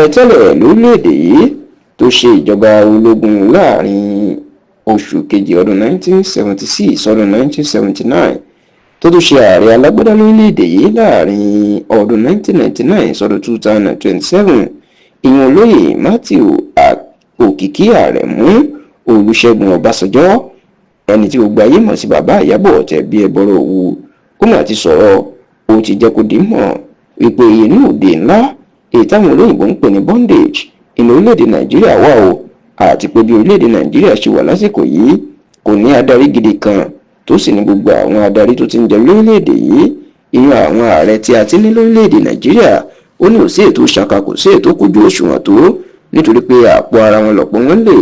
Ààrẹ tẹ́lẹ̀ lórílẹ̀‐èdè yìí tó ṣe ìjọba ológun láàrin oṣù kejì ọdún 1976 sọdún 1979, tó tún ṣe ààrẹ alágbádá lórílẹ̀‐èdè yìí láàrin ọdún 1999 sọdún 2027, ìyẹn olóyè Matthew Òkìkí Àrẹ̀mú Olùṣègùn Ọbásanjọ́, ẹni tí gbogbo ayé mọ̀ sí Bàbá Ìyábọ̀ Ọ̀tẹ̀ bí ẹbọrọ òwú, ó mà ti sọ̀rọ̀. Ó ti jẹ́ kó di mọ̀ wípé inú òde ńlá èyí táwọn olóyìnbó ń pè ní bondage inú orílẹ̀-èdè Nàìjíríà wà o, àti pé bí orílẹ̀-èdè Nàìjíríà ṣe wà lásìkò yìí, kò ní adarí gidi kan, tó sì ní gbogbo àwọn adarí tó ti ń jẹ lórílẹ̀-èdè yìí, inú àwọn ààrẹ tí a ti ní lórílẹ̀-èdè Nàìjíríà, ó ní ò sí ètò ṣàkà, kò sí ètò kójú òṣùwọ̀n tó, nítorí pé àpò ara wọn lọ̀pọ̀ wọn lè.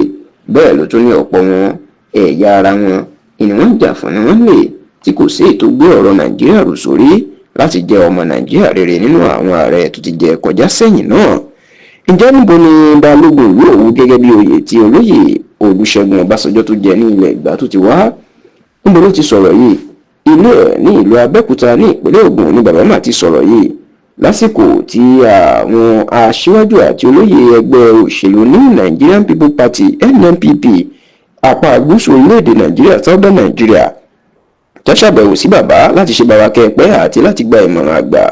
Bẹ́ẹ̀ ló tún ní ọ̀pọ̀ wọn, ẹ̀yà ara wọn ìní wọ́n ń jà fún ni wọ́n lè, tí kò sí ètò gbé ọ̀rọ̀ Nàìjíríà rò sórí láti jẹ́ ọmọ Nàìjíríà rere nínú àwọn ààrẹ tó ti jẹ kọjá sẹ́yìn náà. Ǹjẹ́ níbo ni Balógun ìlú Òwu, gẹ́gẹ́ bí oyè tí olóyè Olúṣẹ́gun Ọbásanjọ́ tó jẹ ní ilẹ̀ Ìgbà tó ti wá, níbo ló ti sọ̀rọ̀ yìí? Ilé ẹ̀ ní ìlú Abẹ́òkúta ní ìpínlẹ̀ Ògùn ni bàbá mà ti sọ̀rọ̀ yìí, lásìkò tí àwọn aṣíwájú àti olóyè ẹgbẹ́ òṣèlú New Nigerian People Party, NNPP, apá gúúsù orílẹ̀-èdè Nàìjíríà, Southern Nigeria, tó ṣàbẹ̀wò sí bàbá láti ṣe bàbá kẹ́pẹ́ àti láti gba ìmọ̀ràn àgbà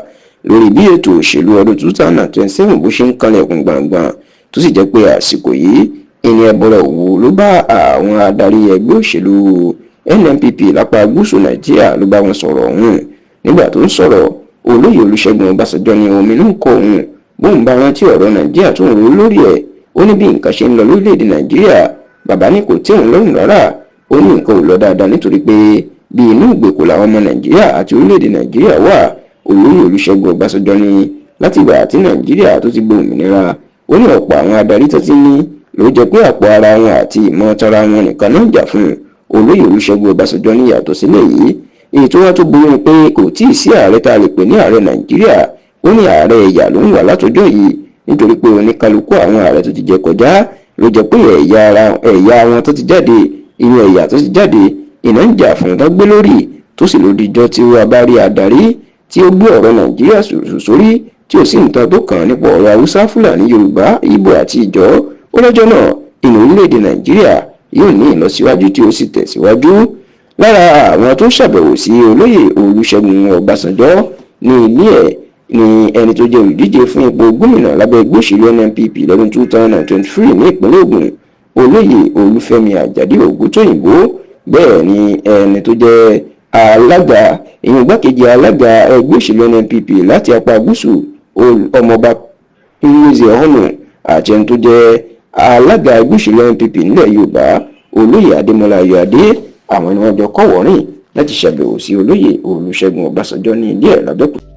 lórí bí ètò òṣèlú ọdún 2027 bó ṣe ń kanlẹ̀kùn gbọ̀ngbọ̀n. Tó sì jẹ́ pé àsìkò yìí, ìní ẹ̀bọ̀rọ̀ òwú ló bá àwọn adarí ẹgbẹ́ òṣèlú NNPP lápá gúúsù Nàìjíríà, ló bá wọn sọ̀rọ̀ ọ̀hún. Nígbà tó ń sọ̀rọ̀, olóyè Olúṣẹ́gun Ọbásanjọ́ ní ominú ń kọ òun bóun bá rántí ọ̀rọ̀ Nàìjíríà tó ń ro lórí ẹ̀. Ó ní bí nǹkan ṣe ń lọ lórílẹ̀‐èdè Nàìjíríà, bàbá ní kò tẹ́ òun lọ́rùn rárá. Ó ní nǹkan ò lọ dáadáa, nítorí pé bí inú ìgbèkùn làwọn ọmọ Nàìjíríà àti orílẹ̀‐èdè Nàìjíríà wà. Olóyè Olúṣẹ́gun Ọbásanjọ́ ní látìgbà tí Nàìjíríà tó ti gba òmìnira, ó ní ọ̀pọ̀ àwọn adarí tó ti ní ló jẹ́ pé àpò ara wọn àti ìmọ̀ tara wọn nìkan náà jà fún. Olóyè Olúṣẹ́gun Ọbásanjọ́ ní yàtọ̀ sílẹ̀ yìí, èyí tó wá tó burú ni pé kò tí ì sí ààrẹ tá a lè pè ní ààrẹ Nàìjíríà. Ó ní ààrẹ ẹ̀yà ló ń wà látọjọ́ yìí, nítorí pé oníkálukú àwọn ààrẹ tó ti jẹ kọjá ló jẹ́ pé ẹ̀yà ara ẹ̀yà wọn tó ti jáde, inú ẹ̀yà tó ti jáde iná ń jà fún tó gbé lórí. Tó sì lódìjọ́ tí wàá bá rí adarí tí ó gbé ọ̀rọ̀ Nàìjíríà sórí, tí ò sí nǹkan tó kàn nípa ọ̀rọ̀ Haúsá, Fúlàní, Yorùbá, Ìgbò àti Ìjọ, ó lọ́jọ́ náà inú orílẹ̀-èdè Nàìjíríà yóò ní ìlọsíwájú tí ó sì tẹ̀síwájú. Lára àwọn tó ṣàbẹ̀wò sí olóyè Olúṣẹ́gun Ọbásanjọ́ ní ilé ẹ̀ ní ẹni tó jẹ́ olùdíje fún ipò gómìnà lábẹ́ ẹgbẹ́ òṣèlú NNPP lọ́dún 2023 ní ìpínlẹ̀ Ògùn, olóyè Olúfẹ́mi Àjàdí Ògúntóyìnbó. Bẹ́ẹ̀ ni ẹni tó jẹ́ alága, ìyẹn igbákejì alága ẹgbẹ́ òṣèlú NNPP láti apá gúúsù, ọmọọba Nwozie Ọ̀nù, àti ẹni tó jẹ́ alága ẹgbẹ́ òṣèlú NNPP nílẹ̀ Yorùbá, olóyè Adémọlá Ayọ̀adé. Àwọn ni wọ́n jọ kọ́wọ̀ọ́rìn láti ṣàbẹ̀wò sí olóyè Olúṣẹ́gun Ọbásanjọ́ ní ilé ẹ̀ l'Abẹ́òkúta.